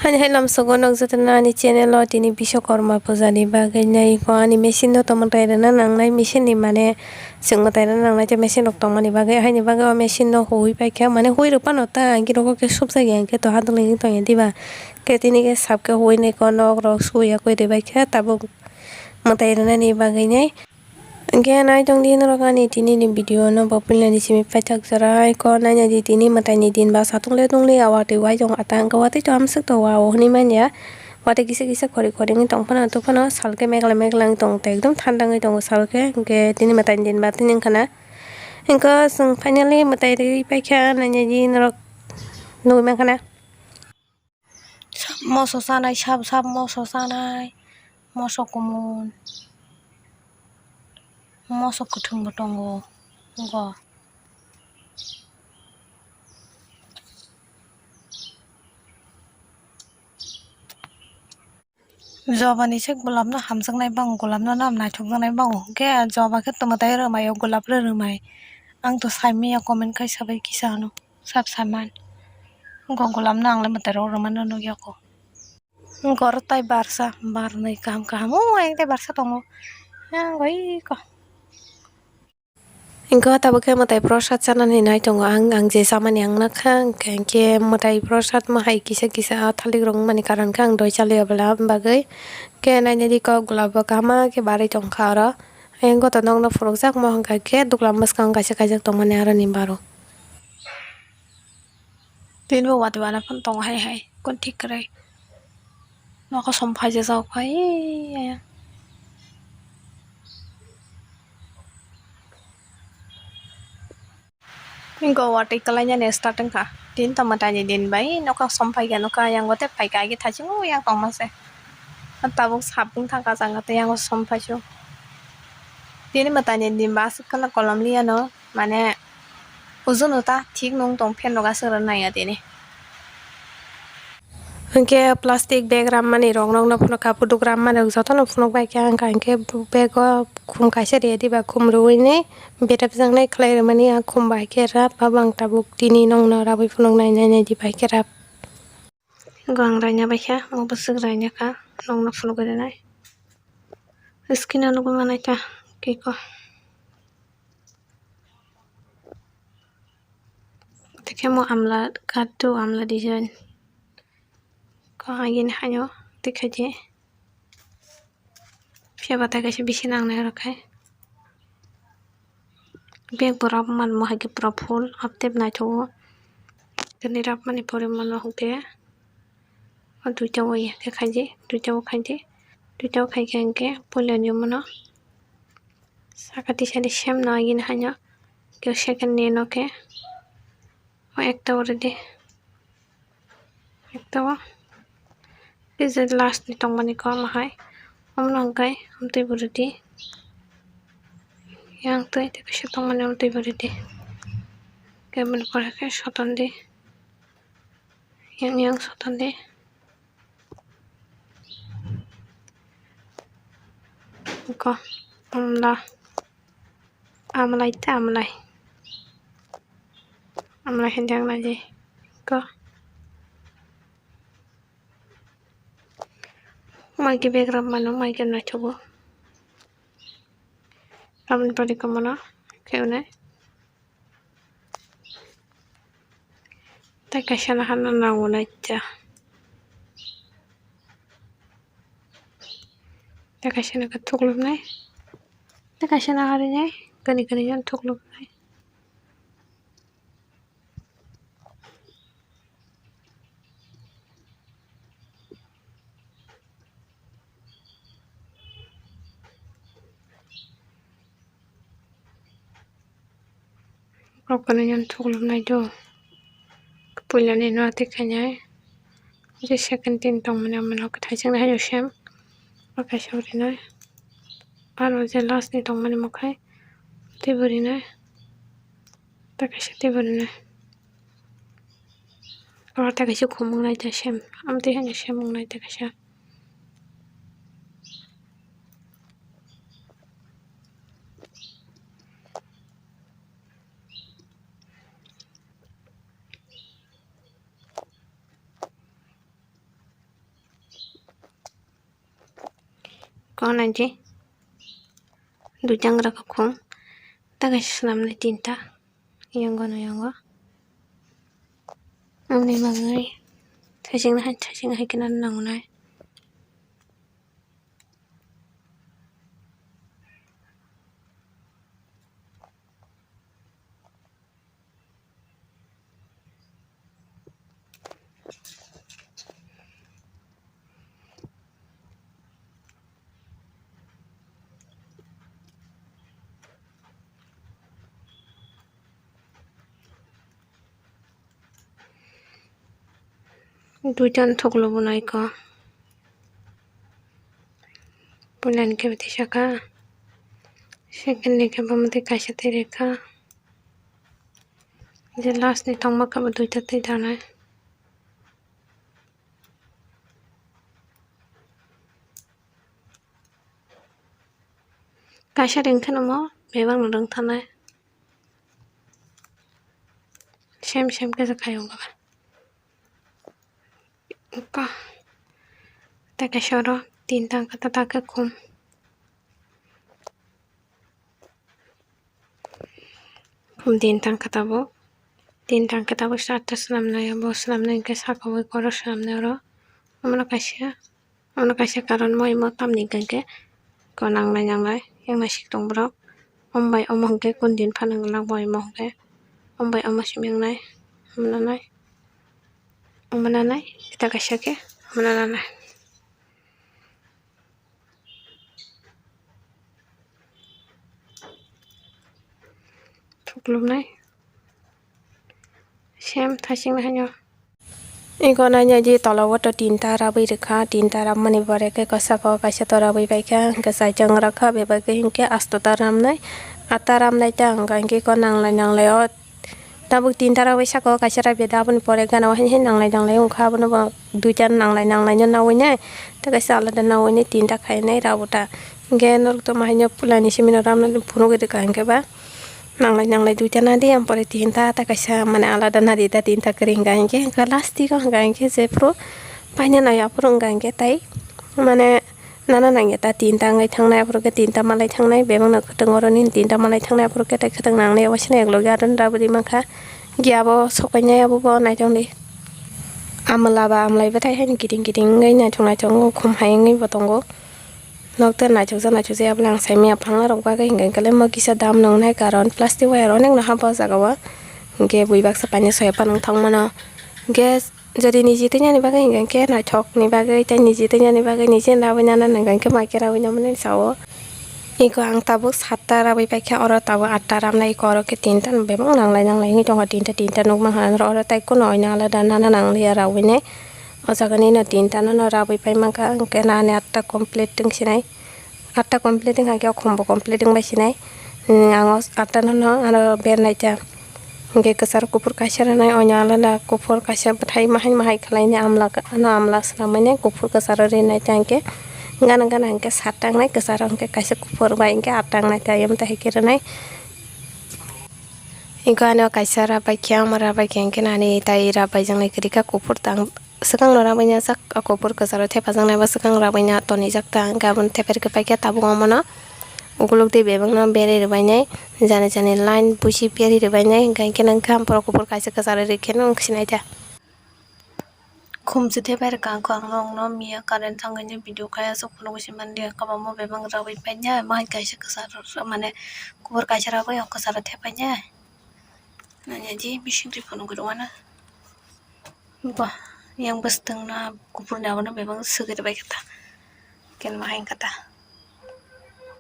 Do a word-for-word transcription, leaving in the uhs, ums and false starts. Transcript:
Hani hai lamsogo nok jotono ani channel o tini Biswakarma puja ni bagwi nai ko ani machine no tongma tai rwna nangnai, machine ni mane chwng mwtai rwna nangnai tei machine rok tongmani bagwi, haini bagwi o machine no huwi paikha, mane huwi rw phano ta ang khe rogo khe subjak ya, hwnkhe to hadwlwi wng tongya diba, khe tini khe sap khe huwi nai ko nok rok suya kwi rw baikha tabuk mwtai rwnani bagwi nai. Hwnkhe nai tong di norok ani tini ni video no bo puila ni simi paithak jora hai ko naina di tini mwtai ni din ba satung le tong le ya watwi uaijong ata hwnkhe watwi to amswk to wa o hwnwi man ya watwi kisa kisa khori khori wngwi tong phano tong phano sal khe megla megla wngwi tong tei ekdom thanda wngwi tongo sal khe hwnkhe tini mwtai ni din ba tini wngkha na hwnkhe chwng finally mwtai rwi paikha naina di norok nugwi mankha na. Sab moso chanai, sab, sab moso chanai, moso kumun, moso kwthwngbo tongo, go. Jobani se golapno hamjaknai bango, golapno nam naithokjaknai bango, hwnkhe joba khe tongma tei rwmai o, golap rw rwmai. Ang to saimanya comment khai sabai kisa hwno. Sab saman. Go golapno ang le mwtai rok rwmano nukya kho. Go oro tai barsa, barnwi kaham kaham. O ayang tai barsa tongo. Yang oi ko. Hwnkhe tabuk khe mwtai prosad chanani nai tongo ang, ang je chamani ang nakha, hwnkhe, hwnkhe mwtai prosad ma hai kisa kisa o thalik rok wngmani karon khe ang doi chaliya bwla bagwi. Hwnkhe nainani kok golap bo kaham khe barwi tongkha oro. Ayang goto nokno phunukjak mo hwnkha khe dukla mwskango kaisa kaijak tongmani aroni baro. Tini bo watwi wana phano tongo hai hai, kon thik kwrwi. Nogo som phaijak jao khai, go watwi kwlainani start wngkha. Tini tongma taini din bai nokha som phaikha, nokha yango tei phaikha, agi thaichung yang tongma se. Tabuk sap wngkha kachang khe tei yango som phaisu. Tini mwtaini din ba aswk kheno kolom liyano. Mane, ujuno ta thik nung tong fan rok aswk rw naiya tini. Hwnkhe plastic bag rammani rok nokno phunukha, buduk rammani rok jotono phunuk bai khe ang kha, hwnkhe bag o khum kaisa rw diba, khum rwui ni betep jaknai khlai rwmani, a khum bai khe rap, abo ang tabuk tini nokno rabui phunuk nai nai nai di bai khe rap. Go ang raina bai kha, omo bwswk raina kha, nokno phunuk rwnai. Screen o nugui manai ta, kiko. Tei khe mo amla kaddu, amla design. Ko agini haino tei khaidi phiya bata kaisa bisi nangnai oro khai. Bag bo rap man mo hai khe pura full, update naithogo. Tini rap mani pore mano hwnkhe. O duita o ya khe khaidi, duita o khaidi, duita o khai khe hwnkhe puila ni omono saka tisani sem no agini haino khe second ni no khe o ekta o rwdi, ekta o tei je last ni tongmani khe omo hai omono hwnkhe amtwi bo rwdi yang twi tei kisa tongmani amtwi bo rwdi khe bini pore khe soton di. Yang yang soton de. Ko amla amlai ta amlai amlai hindang na je ko mai ke bag rok mano mai ke naithogo aboni pore ko mano khe unai. Tei kaisa no hano nango naita. Tei kaisa no khe thuklubnai. Tei kaisa no harinai kani kani jani thuklubnai. Rok kwnwi yan thuklubnai do. Puilani no tei khainai. Je second tin tongmani amano kwthai chwngno haino sem. O kaisa urinai. Aro je last ni tongmani mwkhai. Tei bo rinai. Tei kaisa tei bo rinai. Aro tei kaisa khumung nai tei sem. Amtwi haino sem wngnai tei kaisa. Kok naidi. Duitan rok khum. Tei kaisa swnamnai tinta. Yango no yango. Amoni bagwi thajiknai hai, thajiknai hai khe nangnai. Duitan thoklo bo naikha. Puila ni khe bo tisakha. Second ni khe bo mwtwi kaisa twi rwkha. Je last ni tongma khe bo duita twi tanai. Kaisa ring kheno mo bebak no ring thanai. Same same khe se khaio wngkha. Wngkha. Tei kaisa oro tinta wngkha ta, ta khe khum. Khum tinta wngkha tabuk. Tinta wngkha tabuk charta swnamnai, bo swnamnai hwnkhe saka o eko oro swnamnai oro. Omono kaisa, omono kaisa karon mo imo tamni hwnkhe ko nanglai nanglai yak naisik tong borok. Omo bai omo hwnkhe kun din phano wngna bo imo hwnkhe. Omo bai omo simi wngnai, omo nanai, omo nanai, tei kaisa khe omo nanai. Thuklubnai. Same thasing haino. Iko nainai di tola o to tinta rabwi rwkha, tinta rabmani pore khe kosako kaisa to rabwi paikha, hwnkhe saichung rwkha, bebak khe hinkhe asto ta ramnai, ata ramnai ta wngkha, hinkhe iko nanglai nanglai o. Tabuk tinta rok bai saka o kaisa rabi da, aboni pore gana o hai hai nanglai nanglai wngkha, abono bo duita nanglai nanglai no nawi nai, tei kaisa alada nawi nai tinta khainai rabo ta. Hingke norok tongma hai no pula ni simi no ramnani phunugwi rwkha hingke ba nanglai nanglai duita nadi, ampore tinta tei kaisa mane alada nadi ta tinta kwrwi hingka hingke, hingke last o hingka hingke jephuru paina nai aphuru hingka hingke tei mane. Nana nangya ta tinta wngwi thangnai, aphuru khe tinta malai thangnai, bebak no kwtwng oro nini tinta malai thangnai, aphuru khe tei kwtwng nangnai, obo sini eklogi aro ni rabri mankha. Giya bo sokainai, abo bo naitong di. Amwla ba amlai bwthai haino kiting kiting wngwi naithok naithok wngwi khum hai wngwi bo tongo. Nok tei naithokjak naithokjak ya bwlai ang saimanya phalnarok bagwi hinkhe mo kisa dam nwngnai, karon plastic wire onek no hap o jaga o. Hinkhe bui baksa paina soya phano wng thang mano. Hinkhe. Jodi niji twngyani bagwi hingka khe naithokni bagwi tei niji twngyani bagwi niji rawi nana hingka khe mai khe rawi nani sao. Eko ang tabuk satta rawi paikha, oro tabuk atta ramnai, eko oro khe tinta bebak nanglai nanglai wngwi tongo, tinta tinta nukmankha oro tei kunu oina alada nana nangliya rawi nai. O jaga nini tinta no rawi paimankha, hingke nani atta complete wngsinai. Atta complete wngkha khe o khumbo complete wngbai sinai. Hmm, ang o atta no, no aro bernai ta. Hingke kwcharo kuphur kaisa rwnai, oino alada kuphur kaisa bwthai mahai mahai khlainai, amla ka-, ano amla swrangmani kuphur kwcharo rinai ta hingke gana gana hingke satta wngnai, kwcharo hingke kaisa kuphur bai hingke atta wngnai ta, ayam ta hingke rwnai. Hingke ano kaisa rabai khe, ama rabai khe hingke nani tai rabai jaknai kwrwi kha kuphur tang. Swkang no rabai ya jak, o kuphur kwcharo thepajaknai bo swkang rabai ya tonijak ta, hingke abono thepai rwkhe paikhe tabuk omono ukuluk twi bebak no berwi rwbainai, jani jani line busi berwi rwbainai, hingke hingke nang khe ampro kuphur kaisa kwcharo rikhe no wngsinai ta. Khum se thepai rwkha ang khe, ang nokno miya current thangwi video khai aswk phunugwi se mandi, kwbangma bebak rabai painai, mahai kaisa kwcharo mane kuphur kaisa rabai o kwcharo thepainai. Nanya di bising twi phunugwi rwmano. Ba, yang bwswtwng na kuphur ni abono bebak swgwi rwbaikha ta. Ken ma hai kha ta.